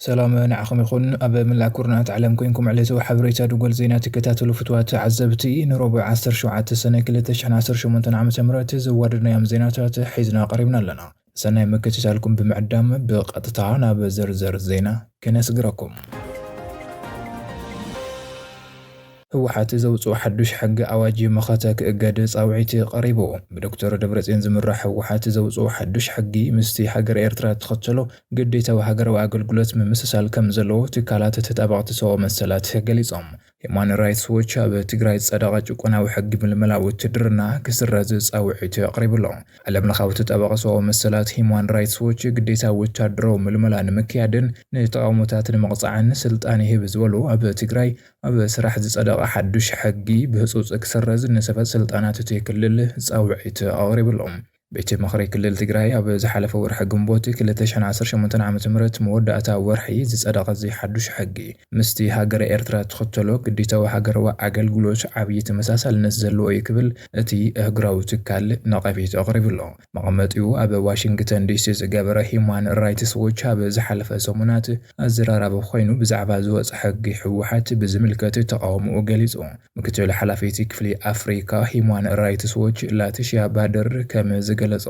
ሰላም ንዓኹም ይኹን። ኣብ መላእ ኩርናት ዓለም ኮይንኩም ዕለታዊ ሓበሬታ ድጎል ዜና ትከታተሉ ፍትዋት ተዓዘብቲ፣ ንረቡዕ ዓሰርተ ሸውዓተ ሰነ ክልተ ሽሕን ዓሰርተ ሸሞንተን ዓመተ ምህረት ዘዋደድናዮም ዜናታት ሒዝና ቀሪብና ኣለና። ሰናይ ምክትታልኩም ብምዕዳም ብቐጥታ ናብ ዝርዝር ዜና ክነስግረኩም። ህወሓት ዘውፅኦ ሓዱሽ ሕጊ ኣዋጅ መኸተ ክእገድ ፃውዒት ቀሪቡ። ብዶክተር ደብረፅዮን ዝምራሕ ህወሓት ዘውፅኦ ሓዱሽ ሕጊ ምስቲ ሃገር ኤርትራ እትኸተሎ ግዴታዊ ሃገራዊ ኣገልግሎት ምምስሳል ከም ዘለዎ ትካላት ተጣበቕቲ ሰብኣዊ መሰላት ገሊጾም። ሂማን ራይትስ ዎች ኣብ ትግራይ ዝጸደቐ ጭቆናዊ ሕጊ ምልመላ ውትድርና ክስረዝ ጻውዒት ኣቕሪቡ ኣሎ። ዓለም ለኻዊ ተጣበቒ ሰብኣዊ መሰላት ሂማን ራይትስ ዎች ግዴታ ወታደራዊ ምልመላ ንምክያድን ንተቓውሞታት ንምቕጻዕን ስልጣን ይህብ ዝበሉ ኣብ ትግራይ ኣብ ስራሕ ዝጸደቐ ሓዱሽ ሕጊ ብህጹጽ ክስረዝ ንሰበ ስልጣናት እቲ ክልል ጻውዒት ኣቕሪቡ ኣሎ። ቤት ምኽሪ ክልል ትግራይ ኣብ ዝሓለፈ ወርሒ ግንቦት ክልተ ሽሕን ዓሰርተ ሸሞንተን ዓመተ ምህረት መወዳእታ ወርሒ ዝጸደቐ እዚ ሓዱሽ ሕጊ ምስቲ ሃገረ ኤርትራ ትኽተሎ ግዴታዊ ሃገራዊ ኣገልግሎት ዓብዪ ተመሳሳልነት ዘለዎ እዩ ክብል እቲ ኣህጉራዊ ትካል ነቐፌታ ኣቕሪቡ ኣሎ። መቐመጢኡ ኣብ ዋሽንግተን ዲሲ ዝገበረ ሂማን ራይትስ ዎች ኣብ ዝሓለፈ ሰሙናት ኣዘራራቢ ኮይኑ ብዛዕባ ዝወፀ ሕጊ ህወሓት ብዝምልከት ተቓውሞኡ ገሊጹ። ምክትል ሓላፊ እቲ ክፍሊ ኣፍሪካ ሂማን ራይትስ ዎች ላቲሽያ ባደር ከም ዝገለጾ፣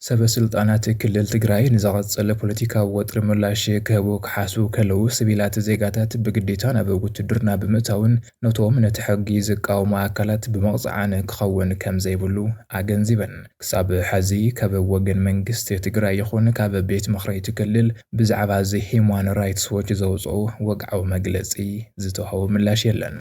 ሰበ ስልጣናት ክልል ትግራይ ንዝቐጽል ፖለቲካዊ ወጥሪ ምላሽ ክህቡ ክሓስቡ ከለዉ፣ ሲቪላት ዜጋታት ብግዴታ ናብ ውትድርና ብምእታውን ነቶም ነቲ ሕጊ ዝቃወሙ ኣካላት ብምቕጻዕን ክኸውን ከም ዘይብሉ ኣገንዚበን። ክሳብ ሕዚ ካብ ወገን መንግስቲ ትግራይ ይኹን ካብ ቤት ምኽሪ እቲ ክልል ብዛዕባ እዚ ሂማን ራይትስ ዎች ዘውፅኦ ወግዓዊ መግለጺ ዝተዋህቦ ምላሽ የለን።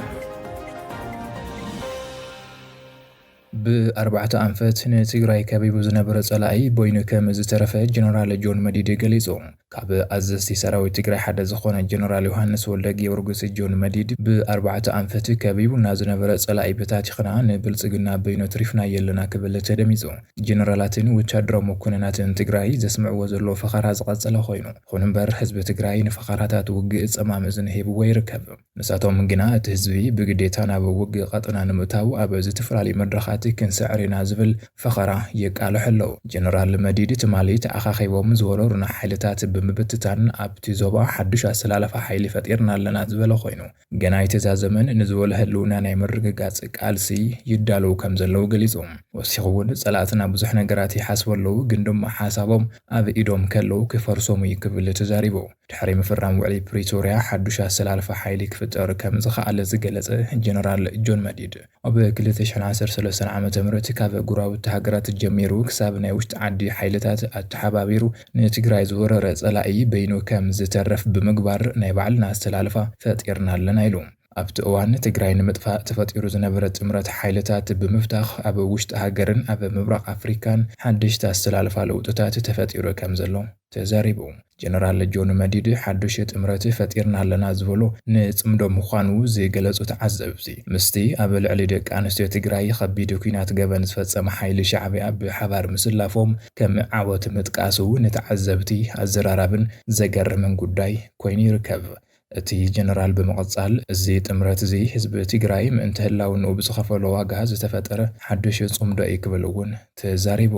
ብኣርባዕተ ኣንፈት ንትግራይ ከቢቡ ዝነበረ ጸላኢ በይኑ ከም ዝተረፈ ጀነራል ጆን መዲድ ገሊጹ። ካብ ኣዘዝቲ ሰራዊት ትግራይ ሓደ ዝኾነ ጀነራል ዮሃንስ ወልደ ጊዮርጊስ ጆን መዲድ ብኣርባዕተ ኣንፈት ከቢቡና ዝነበረ ጸላኢ በታቲኽና ንብልጽግና በይኑ ኣትሪፍናዮ ኣለና ክብል ተደሚጹ። ጀነራላትን ወታደራዊ መኮንናትን ትግራይ ዘስምዕዎ ዘለዉ ፈኸራ ዝቐጸለ ኮይኑ፣ ይኹን እምበር ህዝቢ ትግራይ ንፈኸራታት ውግእ ጸማም እዝኒ ሂብዎ ይርከብ። ንሳቶም ግና እቲ ህዝቢ ብግዴታ ናብ ውግእ ቀጠና ንምእታው ኣብ ዝተፈላለዩ መድረኻት ክንስዕር ኢና ዝብል ፈኸራ የቃልሑ ኣለዉ። ጀነራል መዲድ ትማሊ ተኣኻኺቦም ዝወረሩና ሓይልታት ብምብትታን ኣብቲ ዞባ ሓዱሽ ኣሰላልፋ ሓይሊ ፈጢርና ኣለና ዝበለ ኮይኑ፣ ገና ኣይተዛዘመን፣ ንዝበሎ ህልውና ናይ ምርግጋጽ ቃልሲ ይዳለዉ ከም ዘለዉ ገሊጹ። ወሲኹ እውን ጸላእትና ብዙሕ ነገራት ይሓስቡ ኣለዉ፣ ግን ድማ ሓሳቦም ኣብ ኢዶም ከለዉ ክፈርሶም እዩ ክብል ተዛሪቡ። ድሕሪ ምፍራም ውዕሊ ፕሪቶርያ ሓዱሽ ኣሰላልፋ ሓይሊ ክፍጠር ከም ዝኸኣለ ዝገለጸ ጀነራል ጆን መዲድ፣ ኣብ ክልተ ሽሕን ዓሰርተ ሰለስተን ዓመተ ምህረት ካብ ጎረባብቲ ሃገራት ጀሚሩ ክሳብ ናይ ውሽጢ ዓዲ ሓይልታት ኣተሓባቢሩ ንትግራይ ዝወረረ ጸላኢ በይኑ ከም ዝተርፍ ብምግባር ናይ ባዕልና ኣሰላልፋ ፈጢርና ኣለና ኢሉ። ኣብቲ እዋን ትግራይ ንምጥፋእ ተፈጢሩ ዝነበረ ጥምረት ሓይልታት ብምፍታኽ ኣብ ውሽጢ ሃገርን ኣብ ምብራቕ ኣፍሪካን ሓደሽቲ ኣሰላልፋ ለውጥታት ተፈጢሩ ከም ዘሎ ተዛሪቡ። ጀነራል ጆን መዲድ ሓዱሽ ጥምረት ፈጢርና ኣለና ዝበሎ ንጽምዶ ምዃኑ ዝገለጹ ተዓዘብቲ፣ ምስቲ ኣብ ልዕሊ ደቂ ኣንስትዮ ትግራይ ኸቢድ ኲናት ገበን ዝፈጸመ ሓይሊ ሻዕብያ ብሓባር ምስላፎም ከም ዓወት ምጥቃሱ ንተዓዘብቲ ኣዘራራብን ዘገርምን ጉዳይ ኮይኑ ይርከብ። እቲ ጀነራል ብምቕጻል፣ እዚ ጥምረት እዚ ህዝቢ ትግራይ ምእንቲ ህላውንኡ ብዝኸፈሎ ዋጋ ዝተፈጠረ ሓዱሽ ጽምዶ እዩ ክብል እውን ተዛሪቡ።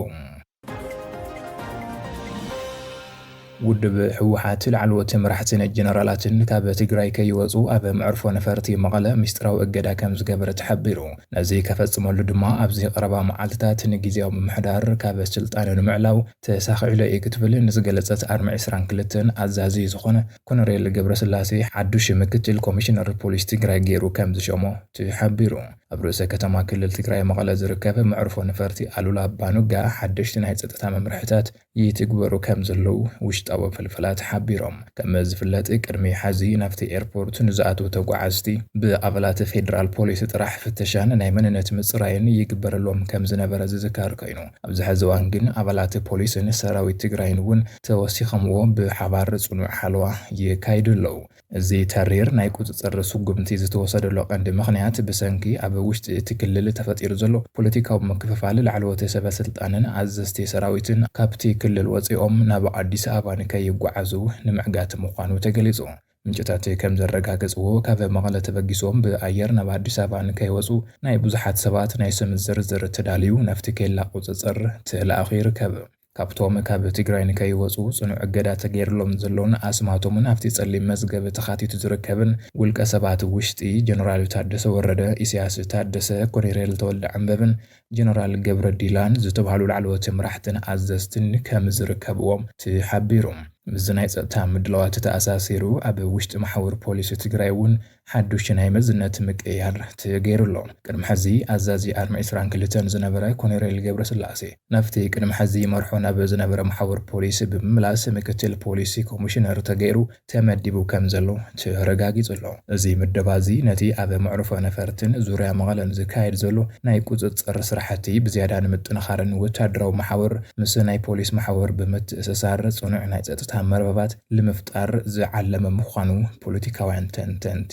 ውድብ ህወሓት ላዕለዎት መራሕትን ጀነራላትን ካብ ትግራይ ከይወፁ ኣብ መዕርፎ ነፈርቲ መቐለ ምስጢራዊ እገዳ ከም ዝገበረ ተሓቢሩ። ነዚ ከፈፅመሉ ድማ ኣብዚ ቀረባ መዓልትታት ንግዝያዊ ምምሕዳር ካብ ስልጣኑ ንምዕላው ተሳኺዑ እዩ ክትብል ንዝገለፀት ኣርሚ ዕስራን ክልተን ኣዛዚ ዝኾነ ኮነሬል ገብረስላሴ ሓዱሽ ምክትል ኮሚሽነር ፖሊስ ትግራይ ገይሩ ከም ዝሸሞ ተሓቢሩ። ኣብ ርእሰ ከተማ ክልል ትግራይ መቐለ ዝርከብ መዕርፎ ነፈርቲ ኣሉላ ኣባኑጋ ሓደሽቲ ናይ ጸጥታ መምርሕታት ይትግበሩ ከም ዘለዉ ውሽጣዊ ፍልፍላት ሓቢሮም። ከም ዝፍለጥ ቅድሚ ሐዚ ናብቲ ኤርፖርት ንዝኣትዉ ተጓዓዝቲ ብኣባላት ፌደራል ፖሊስ ጥራሕ ፍተሻን ናይ መንነት ምጽራይን ይግበረሎም ከም ዝነበረ ዝዝከር ኮይኑ፣ ኣብዚ ሐዚ እዋን ግን ኣባላት ፖሊስን ሰራዊት ትግራይን እውን ተወሲኸምዎ ብሓባር ጽኑዕ ሓለዋ የካይዱ ኣለዉ። እዚ ተሪር ናይ ቁጽጽር ስጉምቲ ዝተወሰደሉ ቀንዲ ምኽንያት ብሰንኪ ኣብ ውሽጢ እቲ ክልል ተፈጢሩ ዘሎ ፖለቲካዊ ምክፍፋል ላዕለዎት ሰበ ስልጣንን ኣዘዝቲ ሰራዊትን ካብቲ ክልል ወጺኦም ናብ ኣዲስ ኣበባ ንከይጓዓዙ ንምዕጋት ምዃኑ ተገሊጹ። ምንጭታት ከም ዘረጋገጽዎ፣ ካብ መቐለ ተበጊሶም ብኣየር ናብ ኣዲስ ኣበባ ንከይወጹ ናይ ብዙሓት ሰባት ናይ ስም ዝርዝር ተዳልዩ ናብቲ ኬላ ቁጽጽር ተላእኹ ይርከብ። ካብቶም ካብ ትግራይ ንከይወፁ ፅኑዕ እገዳ ተገይርሎም ዘለውን ኣስማቶምን ኣብቲ ፀሊም መዝገብ ተኻቲቱ ዝርከብን ውልቀ ሰባት ውሽጢ ጀነራል ታደሰ ወረደ፣ ኢሳያስ ታደሰ፣ ኮሎኔል ተወልደ ዓንበብን ጀነራል ገብረ ዲላን ዝተባህሉ ላዕለዎት መራሕትን ኣዘዝትን ከም ዝርከብዎም ተሓቢሩ። ምስዚ ናይ ጸጥታ ምድላዋት ተኣሳሲሩ ኣብ ውሽጢ መሓውር ፖሊስ ትግራይ እውን ሓዱሽ ናይ መዝነት ምቅይያር ተገይሩ ኣሎ። ቅድሚ ሕዚ ኣዛዚ ኣርሚ ዕስራን ክልተን ዝነበረ ኮሎኔል ገብረስላሴ ናብቲ ቅድሚ ሕዚ ይመርሖ ናብ ዝነበረ መሓውር ፖሊስ ብምምላስ ምክትል ፖሊስ ኮሚሽነር ተገይሩ ተመዲቡ ከም ዘሎ ተረጋጊጹ ኣሎ። እዚ ምደባ እዚ ነቲ ኣብ መዕርፎ ነፈርትን ዙርያ መቐለን ዝካየድ ዘሎ ናይ ቁጽጽር ስራሕቲ ብዝያዳ ንምጥንኻርን ወታደራዊ መሓውር ምስ ናይ ፖሊስ መሓውር ብምትእስሳር ጽኑዕ ናይ ጸጥታ መርበባት ንምፍጣር ዝዓለመ ምዃኑ ፖለቲካውያን ተንተንቲ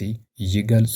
ይገልጹ።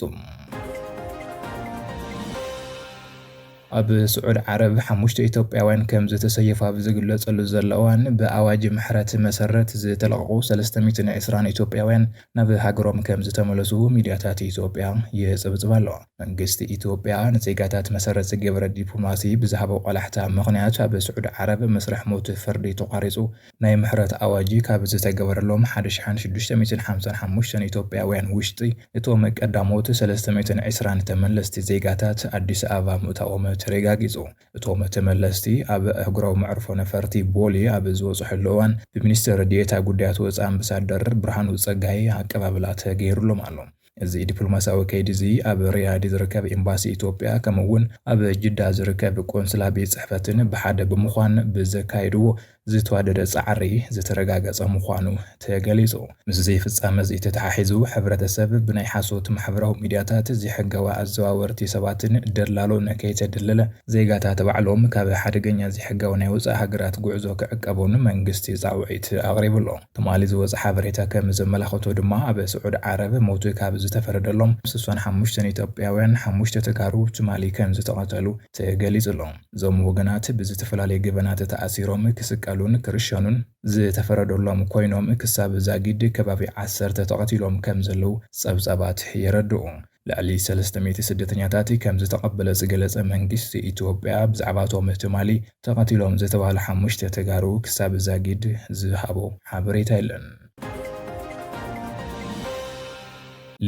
ኣብ ስዑድ ዓረብ ሓሙሽተ ኢትዮጵያውያን ከም ዝተሰየፉ ኣብ ዝግለጸሉ ዘሎ እዋን፣ ብኣዋጅ ምሕረት መሰረት ዝተለቐቑ ሰለስተ ሚእትን ዕስራን ኢትዮጵያውያን ናብ ሃገሮም ከም ዝተመለሱ ሚድያታት ኢትዮጵያ ይጽብጽባ ኣለዋ። መንግስቲ ኢትዮጵያ ንዜጋታት መሰረት ዝገበረ ዲፕሎማሲ ብዝሃቦ ቆላሕታ ምኽንያት፣ ኣብ ስዑድ ዓረብ መስርሕ ሞት ፍርዲ ተቋሪጹ ናይ ምሕረት ኣዋጅ ካብ ዝተገበረሎም ሓደ ሽሕን ሽዱሽተ ሚእትን ሓምሳን ሓሙሽተን ኢትዮጵያውያን ውሽጢ፣ እቶም ቀዳሞት ሰለስተ ሚእትን ዕስራን ተመለስቲ ዜጋታት ኣዲስ ኣበባ ምእታዎም ተረጋጊጹ። እቶም ተመለስቲ ኣብ ኣህጉራዊ መዕርፎ ነፈርቲ ቦሌ ኣብ ዝወጽሕሉ እዋን፣ ብሚኒስትር ዲኤታ ጉዳያት ወጻኢ ኣምባሳደር ብርሃኑ ጸጋይ ኣቀባብላ ተገይሩሎም ኣሎ። እዚ ዲፕሎማሲያዊ ከይዲ እዚ ኣብ ሪያድ ዝርከብ ኤምባሲ ኢትዮጵያ፣ ከምኡ እውን ኣብ ጅዳ ዝርከብ ቆንስላ ቤት ጽሕፈትን ብሓደ ብምዃን ብዘካየድዎ ዝተዋደደ ጻዕሪ ዝተረጋገጸ ምዃኑ ተገሊጹ። ምስዚ ፍጻመ እዚ ተተሓሒዙ፣ ሕብረተሰብ ብናይ ሓሶት ማሕበራዊ ሚድያታት ዘይሕጋዊ ኣዘዋወርቲ ሰባትን ደላሎን ከይተደለለ፣ ዜጋታት ባዕሎም ካብ ሓደገኛ ዘይሕጋዊ ናይ ወጻኢ ሃገራት ጉዕዞ ክዕቀቡን መንግስቲ ጻውዒት ኣቕሪቡ ኣሎ። ትማሊ ዝወጸ ሓበሬታ ከም ዘመላኸቶ ድማ፣ ኣብ ስዑድ ዓረብ ሞት ካብ ዝተፈረደሎም ስሳን ሓሙሽተን ኢትዮጵያውያን፣ ሓሙሽተ ተጋሩ ትማሊ ከም ዝተቐተሉ ተገሊጹ ኣሎ። እዞም ወገናት ብዝተፈላለየ ገበናት ተኣሲሮም ክስቀሉን ክርሸኑን ዝተፈረደሎም ኮይኖም፣ ክሳብ ዛጊድ ከባቢ ዓሰርተ ተቐቲሎም ከም ዘለዉ ጸብጻባት የረድኡ። ልዕሊ ሰለስተ ሚእቲ ስደተኛታት ከም ዝተቐበለ ዝገለጸ መንግስቲ ኢትዮጵያ፣ ብዛዕባ እቶም ትማሊ ተቐቲሎም ዝተባህሉ ሓሙሽተ ተጋሩ ክሳብ ዛጊድ ዝሃቦ ሓበሬታ የለን።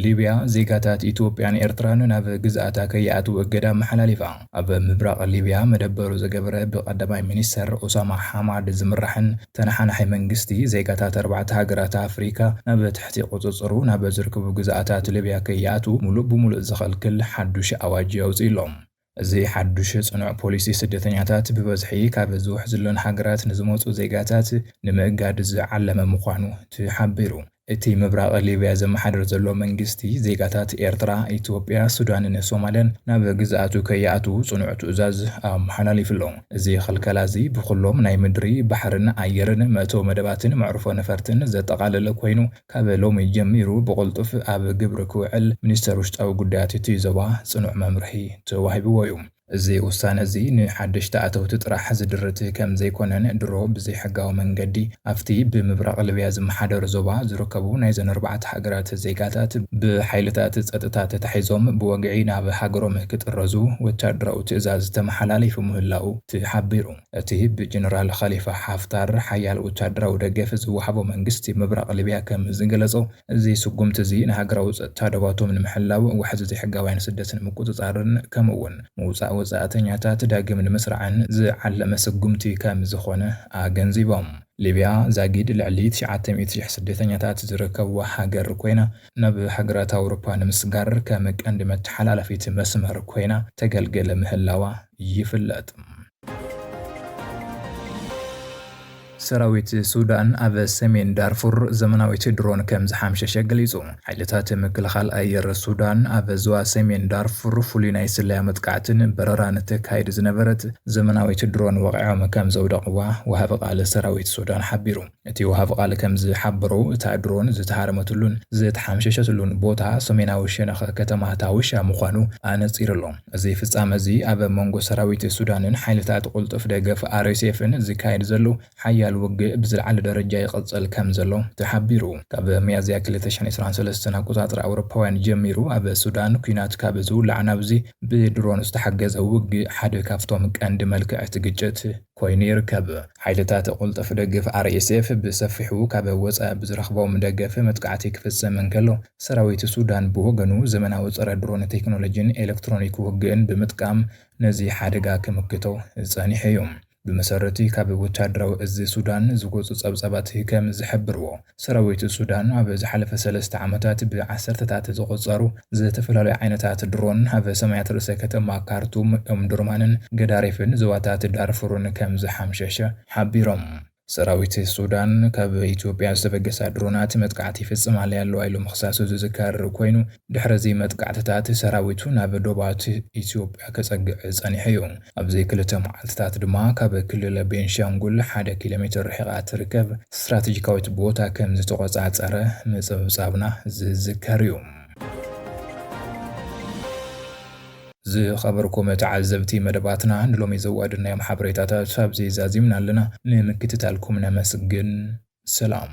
ሊብያ ዜጋታት ኢትዮጵያን ኤርትራን ናብ ግዝኣታ ከይኣትዉ እገዳ ኣመሓላሊፋ። ኣብ ምብራቕ ሊብያ መደበሩ ዝገበረ ብቐዳማይ ሚኒስተር ኦሳማ ሓማድ ዝምራሕን ተነሓናሒ መንግስቲ፣ ዜጋታት ኣርባዕተ ሃገራት ኣፍሪካ ናብ ትሕቲ ቁጽጽሩ ናብ ዝርከቡ ግዝኣታት ሊብያ ከይኣትዉ ሙሉእ ብሙሉእ ዝኸልክል ሓዱሽ ኣዋጅ ኣውጺኡ ኣሎ። እዚ ሓዱሽ ጽኑዕ ፖሊሲ፣ ስደተኛታት ብበዝሒ ካብ ዝውሕዝለን ሃገራት ንዝመጹ ዜጋታት ንምእጋድ ዝዓለመ ምዃኑ ተሓቢሩ። እቲ ምብራቕ ሊብያ ዘመሓድር ዘሎ መንግስቲ፣ ዜጋታት ኤርትራ፣ ኢትዮጵያ፣ ሱዳንን ሶማልያን ናብ ግዝኣቱ ከይኣትዉ ጽኑዕ ትእዛዝ ኣመሓላሊፉ ኣሎ። እዚ ክልከላ እዚ ብኹሎም ናይ ምድሪ፣ ባሕርን ኣየርን መእተዊ መደባትን መዕርፎ ነፈርትን ዘጠቓለለ ኮይኑ፣ ካብ ሎሚ ጀሚሩ ብቕልጡፍ ኣብ ግብሪ ክውዕል ሚኒስተር ውሽጣዊ ጉዳያት እቲ ዞባ ጽኑዕ መምርሒ ተዋሂብዎ እዩ። እዚ ውሳነ እዚ ንሓደሽቲ ኣተውቲ ጥራሕ ዝድርት ከም ዘይኮነን፣ ድሮ ብዘይሕጋዊ መንገዲ ኣብቲ ብምብራቕ ሊብያ ዝመሓደር ዞባ ዝርከቡ ናይዘን ኣርባዕተ ሃገራት ዜጋታት ብሓይልታት ጸጥታ ተታሒዞም ብወግዒ ናብ ሃገሮም ክጥረዙ ወታደራዊ ትእዛዝ ተመሓላሊፉ ምህላዉ ተሓቢሩ። እቲ ብጀነራል ኸሊፋ ሓፍታር ሓያል ወታደራዊ ደገፍ ዝወሃቦ መንግስቲ ምብራቕ ሊብያ ከም ዝገለጾ፣ እዚ ስጉምቲ እዚ ንሃገራዊ ጸጥታ ዶባቶም ንምሕላው፣ ዋሕዚ ዘይሕጋውያን ስደት ንምቁጽጻርን ከምኡ እውን ምውጻእ ወጻእተኛታት ዳግም ንምስራዕን ዝዓለመ ስጉምቲ ከም ዝኾነ ኣገንዚቦም። ሊብያ ዛጊድ ልዕሊ ትሽዓተ ሚእቲ ሺሕ ስደተኛታት ዝርከብዋ ሃገር ኮይና፣ ናብ ሃገራት ኣውሮፓ ንምስጋር ከም ቀንዲ መተሓላለፊት መስመር ኮይና ተገልግል ምህላዋ ይፍለጥ። ሰራዊት ሱዳን ኣብ ሰሜን ዳርፉር ዘመናዊት ድሮን ከም ዝሓምሸሸ ገሊጹ። ሓይልታት ምክልኻል ኣየር ሱዳን ኣብ ዞባ ሰሜን ዳርፉር ፍሉይ ናይ ስለያ መጥቃዕትን በረራን ተካይድ ዝነበረት ዘመናዊት ድሮን ወቒዖም ከም ዘውደቕዋ ወሃቢ ቃል ሰራዊት ሱዳን ሓቢሩ። እቲ ወሃቢ ቃል ከም ዝሓበሮ፣ እታ ድሮን ዝተሃረመትሉን ዝተሓምሸሸትሉን ቦታ ሰሜናዊ ሸነኽ ከተማ ታውሻ ምዃኑ ኣነጺሩ ኣሎ። እዚ ፍጻመ እዚ ኣብ መንጎ ሰራዊት ሱዳንን ሓይልታት ቅልጡፍ ደገፍ ኣር ኤስ ኤፍን ዝካየድ ዘሎ ሓያል ውግእ ብዝለዓለ ደረጃ ይቕጽል ከም ዘሎ ተሓቢሩ። ካብ ሚያዝያ ክልተ ሽሕን ዕስራን ሰለስተን ኣቆጻጽራ ኣውሮፓውያን ጀሚሩ ኣብ ሱዳን ኲናት ካብ ዝውላዕ ናብዚ ብድሮን ዝተሓገዘ ውግእ ሓደ ካብቶም ቀንዲ መልክዕቲ ግጭት ኮይኑ ይርከብ። ሓይልታት ቅልጡፍ ደገፍ ኣር ኤስ ኤፍ ብሰፊሑ ካብ ወጻኢ ብዝረኽቦም ደገፍ መጥቃዕቲ ክፍጽም እንከሎ፣ ሰራዊት ሱዳን ብወገኑ ዘመናዊ ጸረ ድሮን ቴክኖሎጂን ኤሌክትሮኒክ ውግእን ብምጥቃም ነዚ ሓደጋ ክምክቶ ጸኒሑ እዩ። ብመሰረቲ ካብ ወታደራዊ እዚ ሱዳን ዝወፁ ጸብጻባት ከም ዝሕብርዎ፣ ሰራዊት ሱዳን ኣብ ዝሓለፈ ሰለስተ ዓመታት ብዓሰርተታት ዝቑጸሩ ዝተፈላለዩ ዓይነታት ድሮን ኣብ ሰማያት ርእሰ ከተማ ካርቱም፣ ኡምዱርማንን ገዳሪፍን ዞባታት ዳርፉርን ከም ዝሓምሸሸ ሓቢሮም። ሰራዊት ሱዳን ካብ ኢትዮጵያ ዝተበገሳ ድሮናት መጥቃዕቲ ይፍጽም ኣሎ ኣሎ ኢሉ ምኽሳሱ ዝዝከር ኮይኑ፣ ድሕሪ እዚ መጥቃዕትታት ሰራዊቱ ናብ ዶባት ኢትዮጵያ ከጸግዕ ጸኒሑ እዩ። ኣብዚ ክልተ መዓልትታት ድማ ካብ ክልል ቤንሻንጉል ሓደ ኪሎ ሜትር ርሒቓ ትርከብ ስትራቴጂካዊት ቦታ ከም ዝተቆጻጸረ ምጽብጻብና ዝዝከር እዩ። ዝኸበርኩም ተዓዘብቲ መደባትና፣ ንሎሚ ዘዋደድናዮም ሓበሬታታት ኣብዚ ዛዚምና ኣለና። ንምክትታልኩም ነመስግን። ሰላም።